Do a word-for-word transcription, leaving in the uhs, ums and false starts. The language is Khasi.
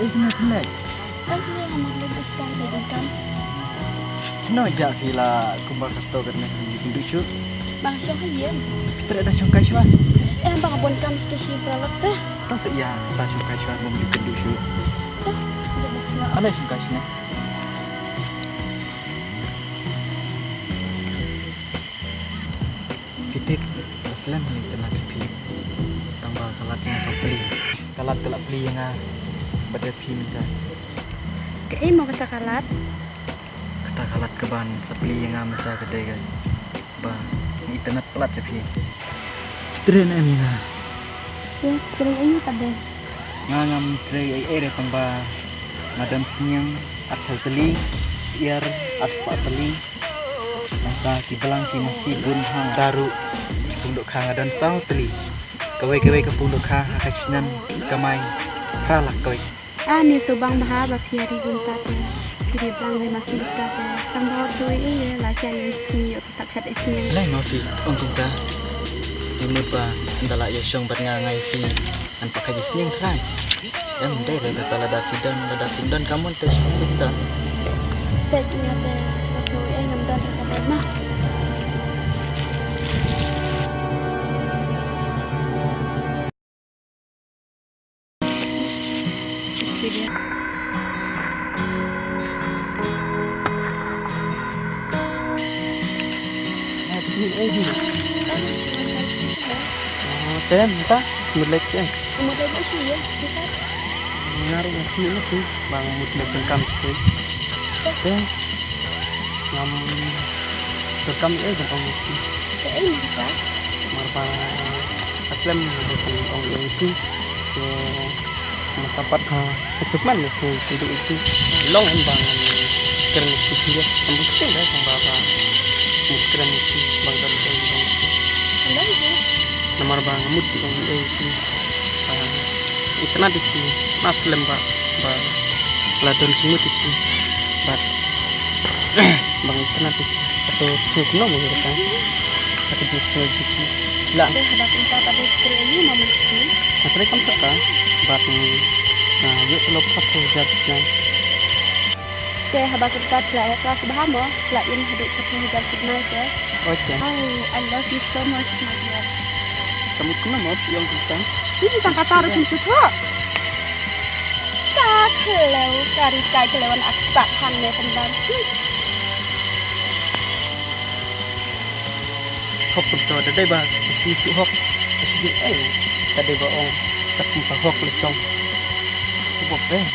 Eh, kane, kane. Kan kane nga mat leit bus tang ka jingkam. Kino ja phi la kumba kato katne phi kynduh shuh. Bang shong ha ïing. Phi treh da shong kai shuwa. Eh, bang bun kam stu shi pralok te. To sa ïa da shong kai shuwa bym ju kynduh shuh. Te, ïa da shong. Ale shong kai shane. Phi tip, ka slem ka la itynnad ïa phi. Tang ba ka lad jong nga ka plie. Ka lad ka la plie ïa nga. Bad ïa phi mynta. Kaei mo kata ka lad? Kata ka lad kaban sa plie ïa nga mynta ka dei kaba nga itynnad palat ïa phi. Phi treh ne em ïa nga? Ïa, treh ïa nga pat de. Nga ngam treh ei ei re tang ba nga don sniang arphew tylli, iar arspah tylli. Nangta ki blang ki masi bun ha nga. Nga ruh pung dohkha nga don saw tylli. Kawei kawei ka pung dohkha ha ka shnong ki kamai phra lak kawei. Ani, sngewbha bha ba phi ïa ri kumta te. Phi ri blang ri masi kumta te. Tang ba hot doi ei ei la sha ïa sniang ïoh ta khat ei sniang. Lai ma phi ong kumta. Te mut ba ynda la ïa shong bad nga nga ïa phi. Ngan pat kha ïa sniang trai. Em dei re kata lada phi don, lada phi don ka mon te shu kumta. Te ïa te, ka shu ei ngam don ka te ma. Tem ta mut leit em. Mut leit shu ïa kita. Nga ruh nga shu leit shu bang mut leit pyndonkam shu. Te ngam pyndonkam ïa pyndonkam shu. Te ei kita. Mar ba ka slem ba pyndonkam ïa shu. Te Mata pat ha achievement ne sngewthuh ïa ki long em ba ngan kren ïa ki khyndiat. Kam bun ktien da tang ba ba ngan kren ïa ki bang da bang bang. Hello. Namar ba nga mut ïa ki, ah, itynnad ïa ki, nga slem ba ba la don jingmut ïa ki. Bad bang itynnad ïa ki. Kato sngew kumno mo ïa ka? Kato ju sngew ju ki la. Te haba kumta pat de trei ïa ma man ki. Nga trei kam saka bad nga ïoh tulop pat tu jat na. Te haba kumta la ïa klas bha mo, la im haduh pat tu jat na te. Okay. Oh, I love you so much, my dear. Ka mut kumno mo ïong kumta? Ih, tang kata ruh kim shu thoh. Ka khlem ka ri kai khlem wan ak sat han ne pynban. Hok kumto da dei ba ka shu shu hok. Ka shu dei ei ka dei ba ong ka kum ka hok le song. Shu bok eh.